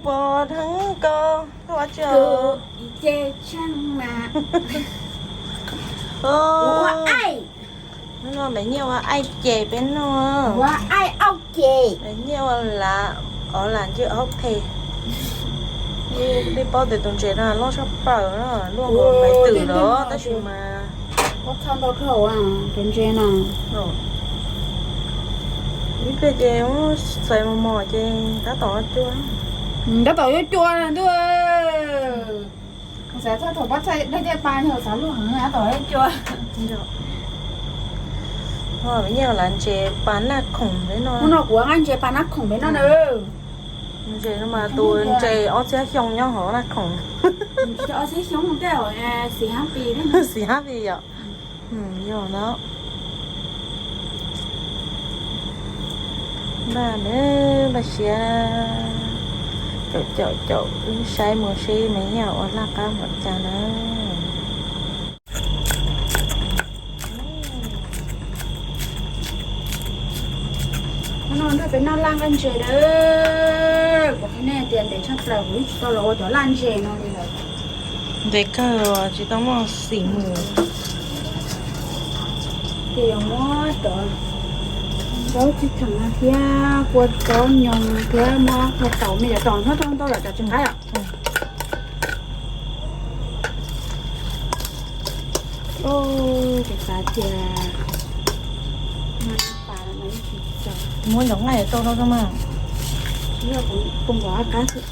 Puas heev ko, koj ua tsi? Hnub no Maiv Nyiaj ua aij ces peb noj. Maiv Nyiaj ua lav, ov lam ntseg aub phem. Dej paub tias tus ntses no loj tshaj plaws, luaj nkaus Maiv Twm los tab sis mas ib pliag ces txais mos mos ces tab tom cua. Tab tom yuav cua ntuj. Kuv xav txog thaum pob txha dej caj pas yog xav luaj heev tab tom yuav cua. Maiv Nyiaj lav ntses pas Naj Khoom peb noj. Hnub no kuv ua ntses pas Naj Khoom peb noj na. Ntses no mas tus ntses ob txhiab xyoo nyob hauv Naj Khoom. Ob txhiab xyoo tej xis hab pis, xis hab pis yom. Yog no. Npaj na, npaj siav caum caum caum wb saib mus seb Maiv Nyiaj ua laj qab npaum cas na. Hnub no peb noj laj nqaij ntses na. Kuv qhia nej tias ntev tshaj plaws kuv yeej tsis tau los ua cov laj ntses no li lawm. Ntev kawg los tsis tau muaj xim mus. Ces yuav muab cov zaub txhij theem no thiab kua txob nyoos thiab muab kua taum me cov taum nyob rau ntau yom, cov tsis qab yom. Kuv xav tias muab cov nqaij rau rau mas, yog kuv poo kom qab qab xwb.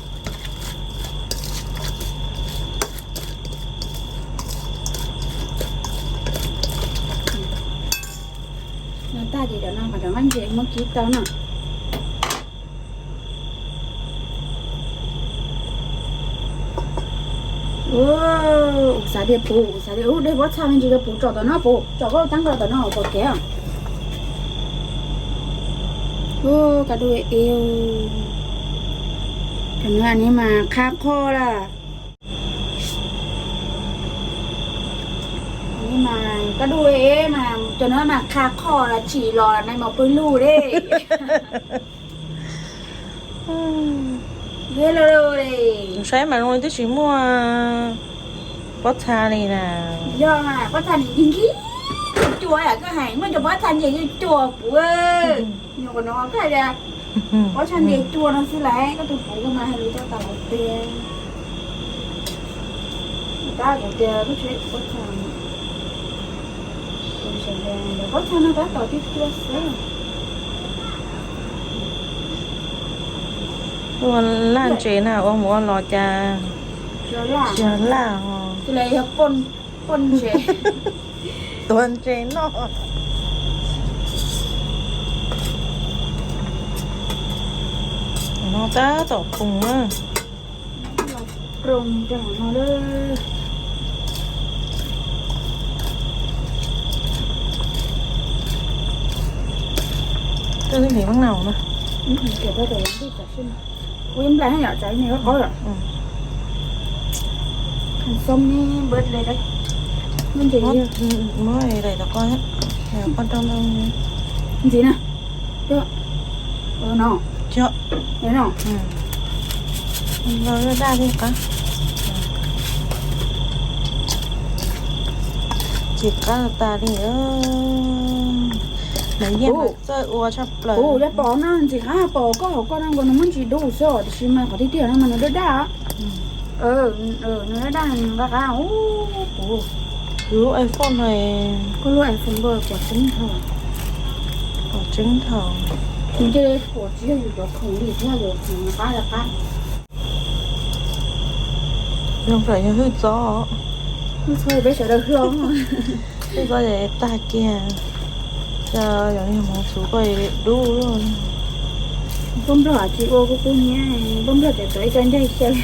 No tag ces cov no kom cov nqaij ntses muab kib tau na. Kuv xav tias puv, kuv xav tias ub dej pob txha me ntsis rau puv tsom tom no, puv tsom koj teeb rau tom no pom kev. Ub, kaj dub ev, cov no mas qha qhoj lawm. Kaj dub ev mas cov no mas qha qhoj los tsim los nais maum pw lug deb. Saib mas zoo li twb tsis muaj pob txha li na. Yog mas pob txha nim nkig nkig cua yam koj hais, muaj cov pob txha nce yeej cua puv. Nyuam qhuav no koj hais tias pob txha nce cua no xwb lawm, koj tus puv koj mas hais lus tau tas kuv tiag. Tab kuv tias koj tsis pob txha, pob txha no tab tom cua cua xwb. Ua laj ntses na, ua mus ua los cas tsis yog laj os. Tuav ntses noj. No tab tom poob na. Koj twb hliv mab nau na. Ua ib nplais yom, tsam ib me qaub qaub yom. Xoob neb npawb le, muab ntses, muab daim tom ko, qoj rau ntau. Ntxiv na. No, no, daj daj thiab qab. Ntxim qab tas li. Nws yeej txawj ua tshaj plaws. Kuv yog pom no ntxim qab pom koj hauv koj no nkaus nws muaj ntsis dub xwb tiam sis mas qhov tiag tiag no mas nws daj daj. Nws daj daj nws qab qab. Kuv lub iPhone no, koj lub iPhone npawg pom tseeb dhau, pom tseeb dhau. Nws cia li pom tsis yog yus cov khoom li thiab, yus khoom qab li qab. Zoo nkaus yog hwj txob, hwj txob peb sawv daws hlo, hwj txob ces tag kiag, yog hmoov txhuv koj dub. Poj nplog tsis ua kuj kub hnyiab, poj nplog tseem txawv ib co ncaig xyaw.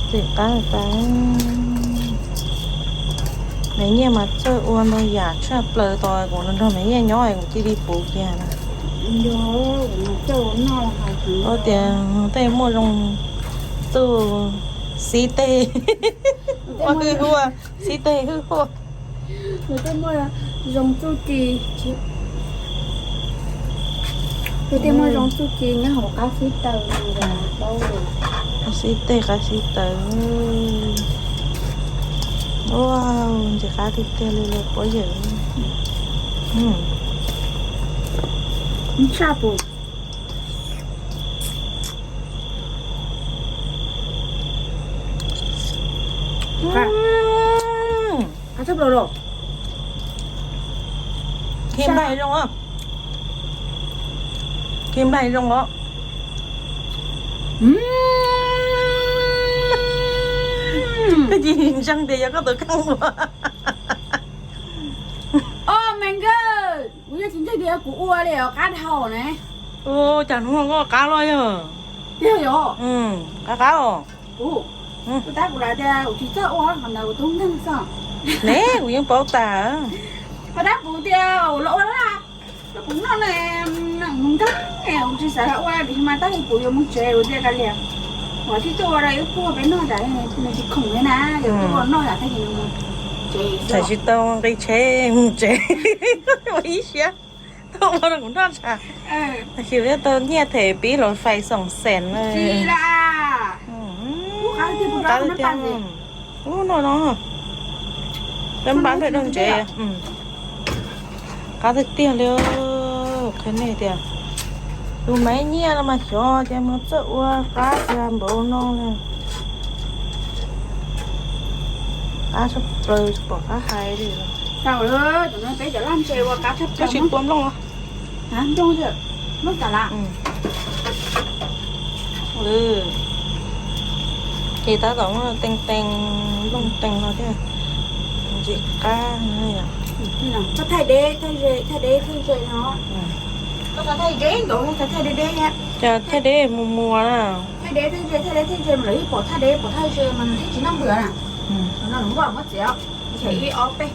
Txim qab tas. Maiv Nyiaj mas txawj ua ntau yam tshaj plaws, tos kuv nrog Maiv Nyiaj nyob kuv cia li puv kiag na. Ua tias tej muaj zoo txuj xib teg, ua hwj huaj, xib teg hwj huaj. Nws twb muaj zoo txuj ci. Tus tej muaj zoo txuj ci nyob hauv qab xib taws no los paub. Qab xib teg qab xib taws. Ua, ntxim qab tiag tiag li lawm pob yawm. Tshaj pus. Qab tshaj plaws los. Khi nplaig zoo os. Khi nplaig zoo os. Twb tsis ntseeg tias yog koj tus kheej ua. Os, me nkauj, kuv yeej tsis ntseeg tias yog kuv ua li os, qab dhau ne. Ua cas hnub no koj qab loj yog? Tiag yog? Qab qab os. Kuv, kuv tab kuv lam tias kuv tsis txawj ua qhov ntawd, kuv tub nkeeg xwb ne, kuv yeej paub tas. Ho tab kuv tias los ua laj, kuv noj ne, mus nkeeg, kuv tsis xav ua tiam sis mas tab sis kuv yuav mus tsev, kuv tias kav liam, kuv tsis tuaj ua rau ib puag peb noj tas, nws tsis khoom li na, yuav tuaj ua noj tas tab sis nws mus tsev. Txhais tsis tau nqi tsheb mus tsev ua ib siab. Tau ua rau kuv noj tshaj. Tab sis thiaj tau nyiaj them pib los fais xoom xees na. Qab tiag tiag. Ub, no no, peb npab npaj dog ntsev. Qab tiag tiag li. Qhia nej tias tus maiv nyiaj no mas xyov ces mus txawj ua qab tiag npaum no na. Qab tshaj plaws tsis pom qab hais li. Tau lawm, tam no peb cov laj ntse ua qab tshaj plaws. Tsis pua nplooj los? Nplooj, nplooj tas lawm. Ces tab tom muaj tees tees, nplooj tees no thiaj ntxim qab. Koj thaij deb thaij ze, thaij deb thaij ze no. Koj thaij deb nkaus, thaij deb deb. Cas thaij deb mus muas na. Thaij deb thaij ze, thaij deb thaij ze mas lawv yeej pom thaij deb pom thaij ze mas nws thiaj tsis noj npws na. No nws muaj muab txiav, ntshe ib ob peb.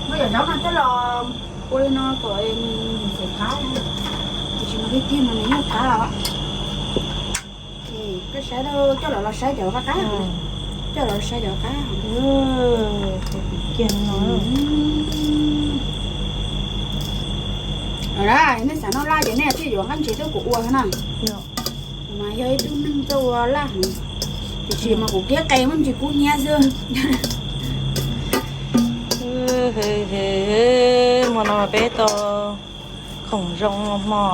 Muab cov zaub no coj los ua li no kom nws ntxim qab. Tiam sis mas tiag tiag mas nws yeej qab os. Koj saib, coj los los saib cov qab qab. Coj los los saib cov qab. Kiag no. Nej xav noj laj ces nej thiaj yuav nqaij ntses tuaj kuv ua na. Kuv mas yog ib tug neeg tuaj ua laj heev, tiam sis mas kuv kiab qe muaj ntsis kub hnyiab xwb. Hmo no peb tau khoom zoo hmo.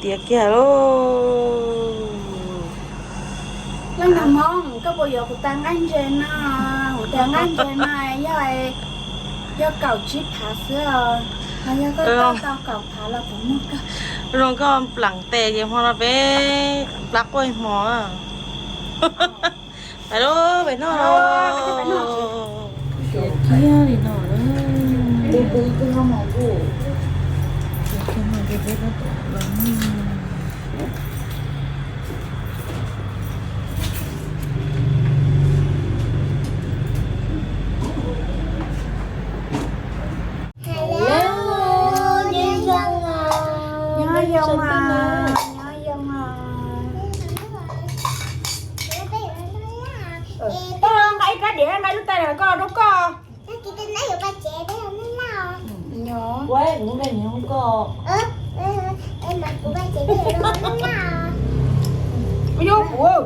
Tiav kiag lauj. Leej nus Hmoob, koj puas yuav kuv tais nqaij ntses no? Kuv tais nqaij ntses no yog, yog kaum tsib phav xwb os. Mas yog koj tau kaum phav los kuv muag koj. Zoo koj plam tes ces hmo no peb plab quaj hmo. Pais lauj, pais noj. Kiag li no. Hello, nyob zoo os. Nyob zoo os, nyob zoo os. Koj nqa ib rab diav nqa lub tais los koj rau koj. Ua yog kuv,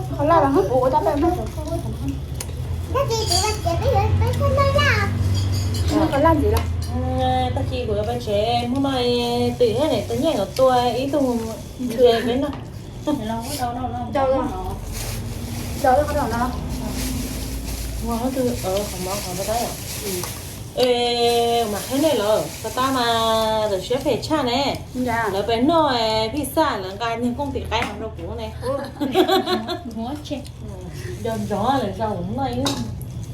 qhov laj los kuv ua tau peb. Qhov laj ntxiv los. Tag kis kuv yuav pais tsev, hnub no twm thiab niam tais Nyiaj nkawd tua ib tug ntses peb noj. Qhov mov qhov tab, es mam qhia nej lawm, tab tab mas lawv siab phem tshaj ne. Lawv pais noj pizza lawv nqa niag kooj tim qaib rau kuv ne. Nco ntsoov lawm, zaum no ib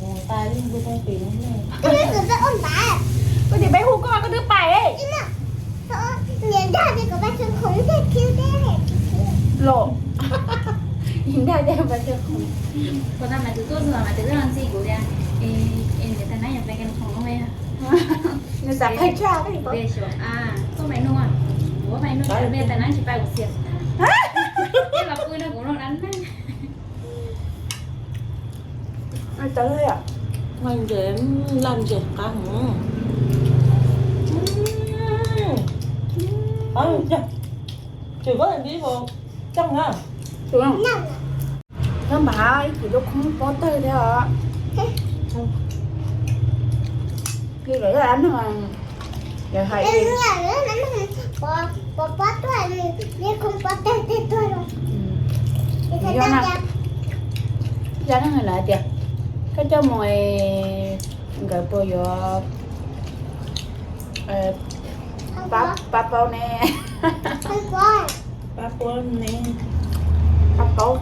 mus tas ib ntu kooj tim ne. Koj tias peb hu koj koj twb pais. Los, dag tias pais tsev khoom. Kuv tau mas tus tuaj xwb mas tus twb los ntxhi kuv tias, es niam tais Nab yuav pais kem khoom no. Nws xav pais tshaj. Tuaj pais nua, kuv pais nua, niam tais Nab tsis pais kuv xiam. Los pw no kuv los dab neeg. Ntses, laj ntses qab heev. Tsis koj ntib coj na. Nyob mas ib chim lub khoob pob tawg thiab os. Li lawv yog dab neeg, lawv hais li. Yog dab neeg lawv hais tias koj coj mus nkawd puas yuav pab paub ne? Pab paub ne? Pab paub.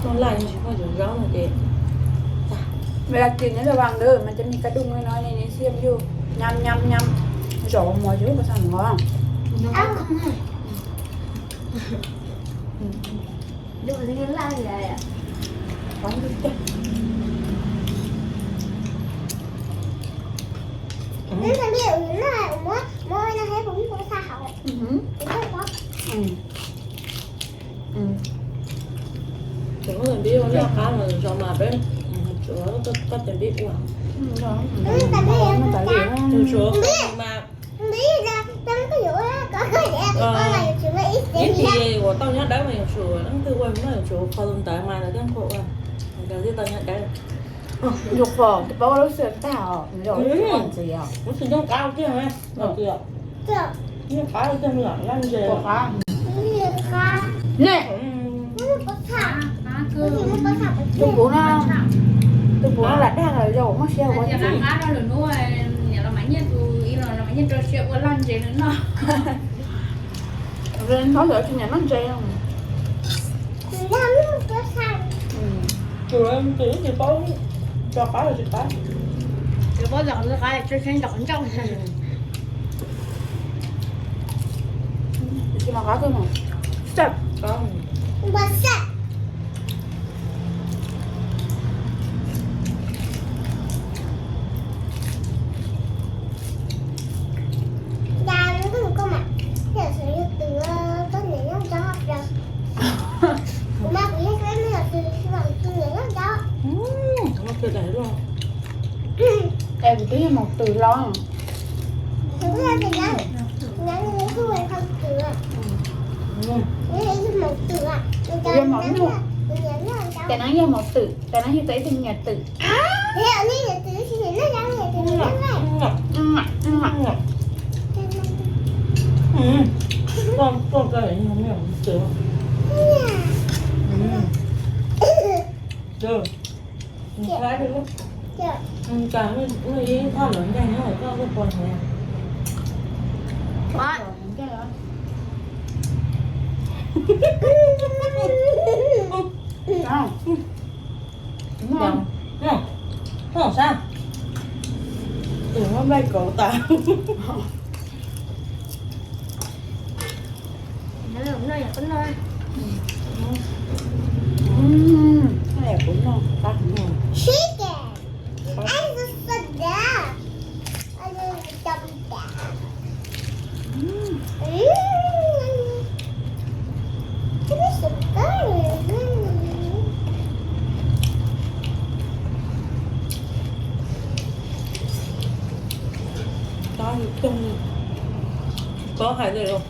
Vaj laj tsis muaj cov zaub no ces, vaj laj tsis nyob rau vaj ntawd mas cov me ka dum no ne, nws xiab yus nyam nyam nyam, zaum mos yus pas xaj nqov. Tus npib ua noj qab los zov mas peb tsuav koj tus npib ua. Tus tsuav mas ib txhis uas tau nyob dawb mas yus tsuav leej twg ua noj yus tsuav qhua tus ntawd mas lawv thiaj qhuas ua, lawv thiaj tau nyob dawb. Yus qhuas tus paub lub xwb tag os, yus ntxiv os. Kuv tsis nyob qab tiag, nyob qab tiag laj ntses. Ne, tus puv no, tus puv no lam dag los yog muaj siab ua tias qab no lwm hnub niam los mas nyiaj tus ib los mas nyiaj rau siab ua laj ntses nws noj. Ntxhov yawm tsis nyiam noj ntses. Tus ub tsis paub tso qab los tsis qab. Tsis paub tso qab los tsis qab, tsis qab ntau ntau. Tsis mas qab kawg mas. Xab. Es kuv twb yog maum twm los. Yog maum nyuj. Tes no yog maum twm, tes no yog tau ib tug me nyuam twm. Sab, tus muab nplej kauv tas. Kuv noj, kuv noj. Tsis paub hais li los.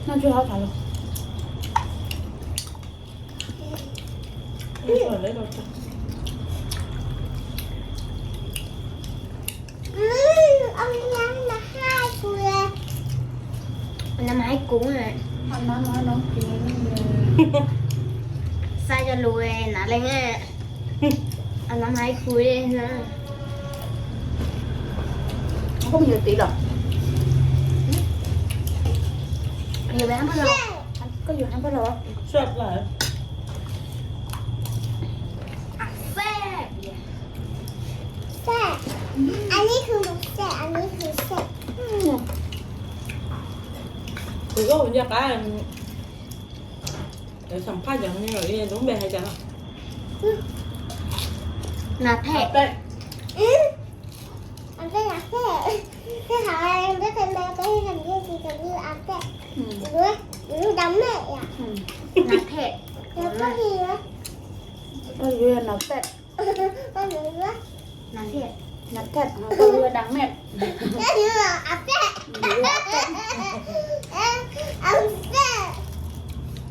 Noj tsis hov tas los. Nov mas hais kuv, xa cov lus nav leej, nov mas hais kuv na. Koj yuav hab pab los? Koj yuav hab pab los? Kuv nco qab, xam phaj cov lub npe hais cas no. Nas phem. Thế hả, rất là mẹ cái thằng kia thì thằng kia ăn tết. Ừ. Đứa, đứa đóng mẹ à? Ừ. Nó thẹn. Nó có gì á? Có gì nó tết. Có gì á? Nó thẹn. Nó thẹn, nó có gì đóng mẹ. Cái gì mà ăn tết? Ừ, ăn tết. Ăn tết.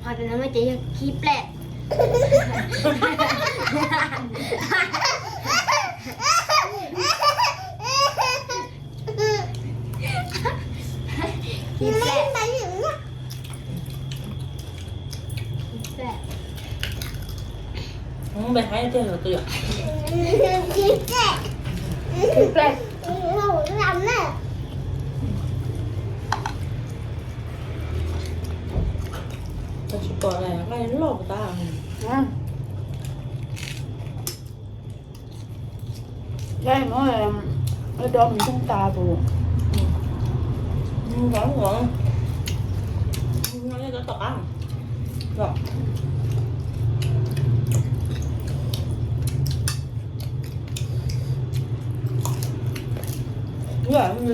Họ thì nó mới chỉ khi plẹ. Ntawd hais tiag los twb yog. Tsis pom lawm, nqaij loj tas. Dab muab do mus xyoob tas tus.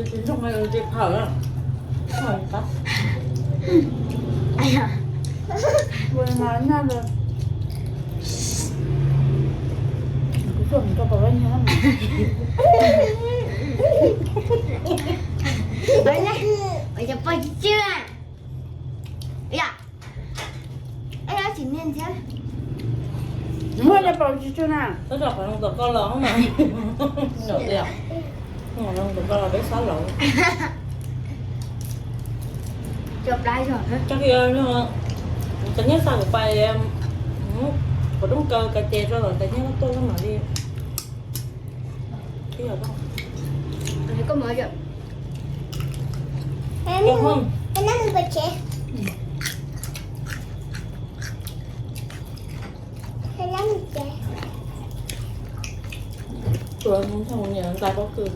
Tsis zoo li tsis phawm. Ua mas noj lawm. Kuv tuaj mus rau pom lawv nyiag. Ua cas pom tsis tsw a? Ua cas pom tsis tsw na? Tab tom qhov no tom koj los mas. Tom koj los peb sab laug. Tag kis kuv cov nyiaj xa kuv pais, kuv roob kaw kais tes rau lawm, cov nyiaj tuaj mam li. Tuaj mus nrog niam ntais pob kws.